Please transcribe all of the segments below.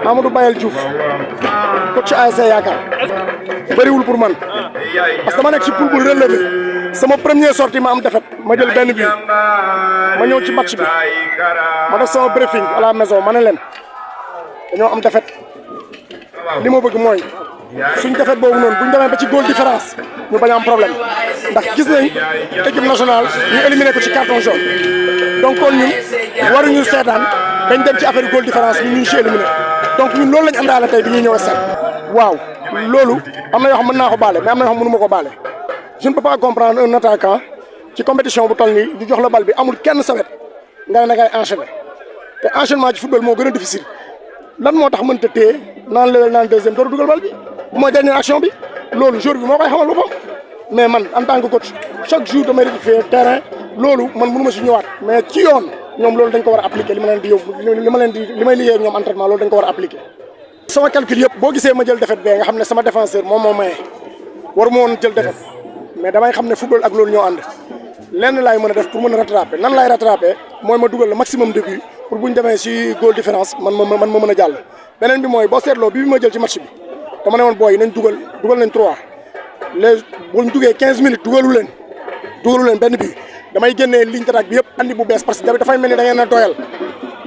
Amadou Bayel Diouf coach ASC Yaakaar bëriwul pour man parce que dama nekk ci poule bu relevé sama première sortie ma am défaite ma jël benn but ma ñëw ci match bi ma def sama briefing à la maison ma ne leen dañoo am défaite li ma bëgg mooy suñ défaite boobu noonu buñ demee ba ci goal différence ñu bañ a am problème ndax gis nañ équipe nationale ñu éliminé ko ci carton jaune donc kon ñun waruñu seetaan dañ dem ci affaire goal différence ñu ci éliminé donc ñun loolu lañ àndaale tey bi ñuy ñëw seet waaw loolu am na yoo xam mën naa ko baale mais am na yoo xam mënu ma ko baale je ne peux pas comprendre un attaquant ci compétition bu toll nii ñu jox la bal bi amul kenn sawet nga ne ngay enchaîner te enchaînement ci football moo gën a difficile lan moo tax mënta téye naan level naan deuxième door dugal bal bi mooy dernière action bi loolu jour bi moo koy xamal boppam mais man en tant que coach chaque jour damay rectifier terrain loolu man mënu ma si ñëwaat mais ci yoon ñoom loolu dañ ko war a appliquer li ma leen di yóbbu li may liggéey ak ñoom entraînement loolu dañ ko war a appliquer. sama calcul yëpp boo gisee ma jël défaite bee nga xam ne sama défenseur moom moo maye waru ma woon jël défaite mais damay xam ne football ak loolu ñoo ànd lenn laay mën a def pour mën a rattraper nan laay rattraper mooy ma dugal le maximum de buts pour bu ñu demee si goal différence man ma mën a jàll. beneen bi mooy boo seetloo bi ma jël ci match bi dama ne woon booy nañ dugal nañ 3 les bu ñu duggee 15 minutes dugalu leen benn bi damay génnee ligne d'attaque bi yëpp andi bu bees parce que dafay mel ni da ngeen a doyal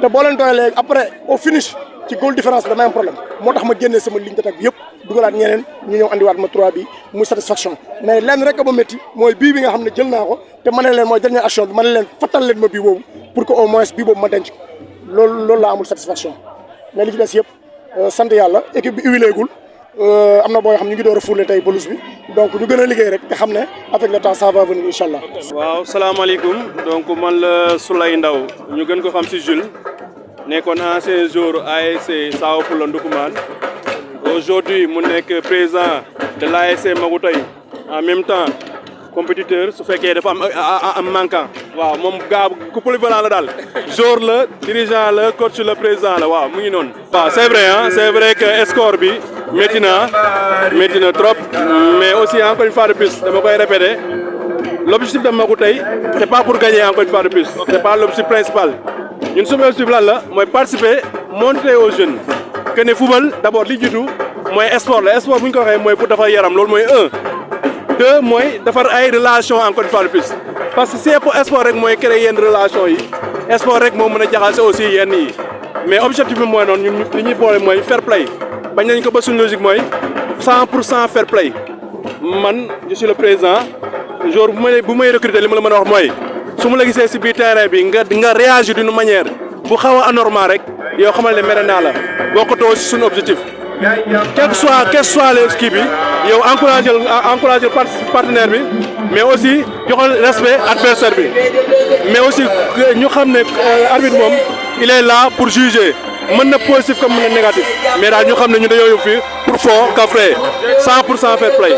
te boo leen doyalee après au finish ci goal différence bi damay am problème moo tax ma génnee sama ligne d'attaque bi yëpp dugalaat ñeneen ñu ñëw andiwaat ma 3 bi muy satisfaction mais lenn rek a ba métti mooy bii bi nga xam ne jël naa ko te ma ne leen mooy dernière action bi ma ne leen fattal leen ma bii boobu pour que au moins bii boobu ma denc loolu laa amul satisfaction mais li ci des yëpp sant yàlla équipe bi huiléegul am na boo xam ñu ngi door a foulé tey pelouse bi donc ñu gën a liggéey rek te xam ne avec le temps ça va venir incha allah. waaw salaamaaleykum donc man la Souley Ndaw ñu gën ko xam si Jules nekkoon ancien joueur ASC Sao Paulo Ndoukoumane aujourd'hui mu nekk président de l'ASC Magoutay en même temps compétiteur su fekkee dafa am manquant waaw moom gaa ku polyvalent la daal joueur la dirigeant la coach la président la waaw mu ngi noonu. waaw c'est vrai que score bi métti na trop mais aussi encore une fois de plus dama koy répéter l'objectif de Magoutay c'est pas pour gagner encore une fois de plus c'est pas l'objectif principal ñun suñu objectif lan la mooy participer montrer aux jeunes que ne football d'abord li jiitu mooy sport la sport bu ñu ko waxee mooy pour defar yaram loolu mooy 2 mooy defar ay relation encore une fois de plus parce que c'est pour sport rek mooy créer yenn relation yi sport rek moo mën a jaxase aussi yenn yi mais objectif bi mooy noonu ñun li ñuy boole mooy fair play bañ nañ ko ba suñu logique mooy 100% fair play man je suis le président jour bu may recruter li ma la mën a wax mooy su ma la gisee si biir terrain bi nga réagir d'une manière bu xaw a anormal rek yow xamal ne mere naa la bokkatoo si suñu objectif quel que soit le ski bi yow encourager partenaire bi mais aussi joxal respect adversaire bi mais aussi ñu xam ne arbitre moom il est là pour juger mën na positif comme mën na négatif mais daal ñu xam ne ñu dañoo yóbbu fii pour foo kafre 100% fair play